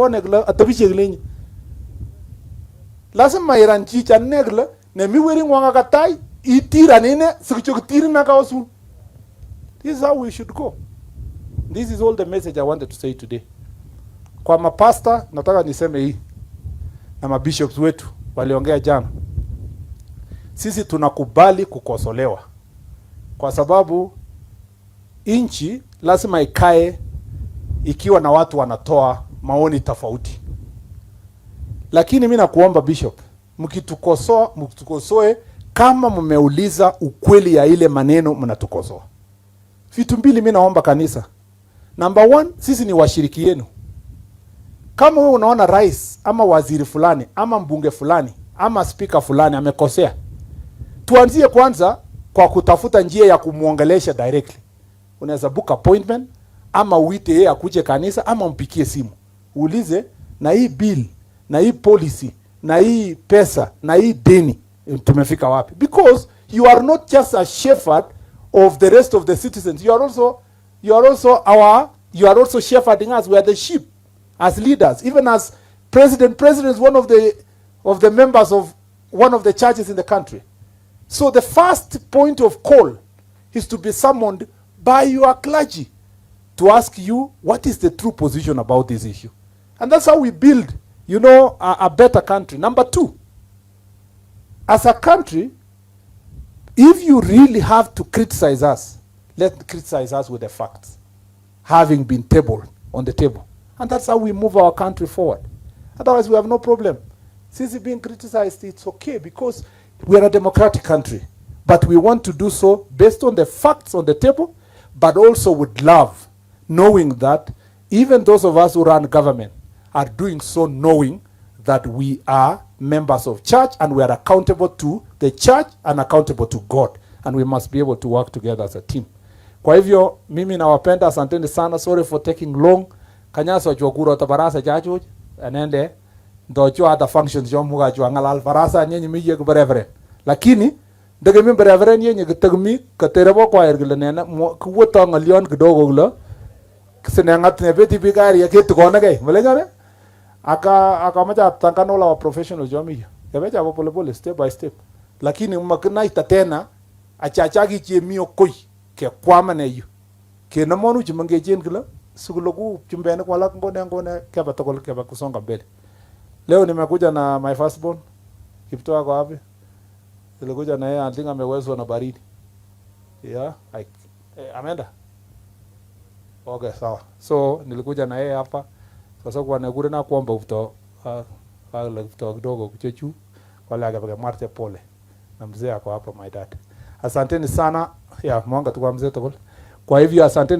Kone kile atebishe kile. Lazima iran chicha ne kile nemi wering'wong akatai itiran ine sikicho kitirin akaosun. This is how we should go. This is all the message I wanted to say today. Kwa mapasta nataka niseme hii na mabishops wetu waliongea jana. Sisi tunakubali kukosolewa kwa sababu nchi lazima ikae ikiwa na watu wanatoa maoni tofauti. Lakini mi nakuomba bishop, mkitukosoa mtukosoe kama mmeuliza ukweli ya ile maneno mnatukosoa. Vitu mbili mi naomba kanisa. Number one, sisi ni washiriki yenu. Kama wewe unaona rais ama waziri fulani ama mbunge fulani ama spika fulani amekosea, tuanzie kwanza kwa kutafuta njia ya kumwongelesha directly. Unaweza book appointment ama uite yeye akuje kanisa ama mpikie simu uulize, na hii bill na hii policy na hii pesa na hii deni tumefika wapi? Because you are not just a shepherd of the rest of the citizens, you are also shepherding us. We are the sheep as leaders, even as president. President is one of the members of one of the churches in the country. So the first point of call is to be summoned by your clergy to ask you what is the true position about this issue. And that's how we build a better country. Number two, as a country, if you really have to criticize us, let criticize us with the facts, having been tabled on the table. And that's how we move our country forward. Otherwise, we have no problem. Since being criticized, it's okay because we are a democratic country. But we want to do so based on the facts on the table, but also with love, knowing that even those of us who run government are doing so knowing that we are members of church and we are accountable to the church and accountable to God, and we must be able to work together as a team. Kwa hivyo mimi nawapenda, asanteni sana. Sorry for taking long. Kanyasa chokuro barasa chachuch anende ndocho other functions chomuka chu angalal barasa nyenyi mi yek reverend, lakini ndekemi reverend yenye kitekmi katerebo choir kile nene kiwoto ng'olyon kidogo kile sinengat nebeti biik ketikonegei malenyone aka akamache athankan all our professionals chomi yu kebe chabo polepole, step by step, lakini makinaita tena achachaki chemi okoi kekwamane yu kenemonu chumengechen kile sikuloku chumbenik walak ngone ngone keba tugul keba kusonga mbele. Leo nimekuja na my firstborn. Kiptoo ako wapi? Nilikuja na yeye. I think amewezwa na baridi. Yeah, ameenda. Okay, sawa. So nilikuja na yeye hapa sasa kwa nekure na kuomba kuto kule kidogo kuchechu wale akapeka mwarte pole na mzee ako hapa, my dad. Asanteni sana ya mwanga tu kwa mzee tugul. Kwa hivyo asanteni.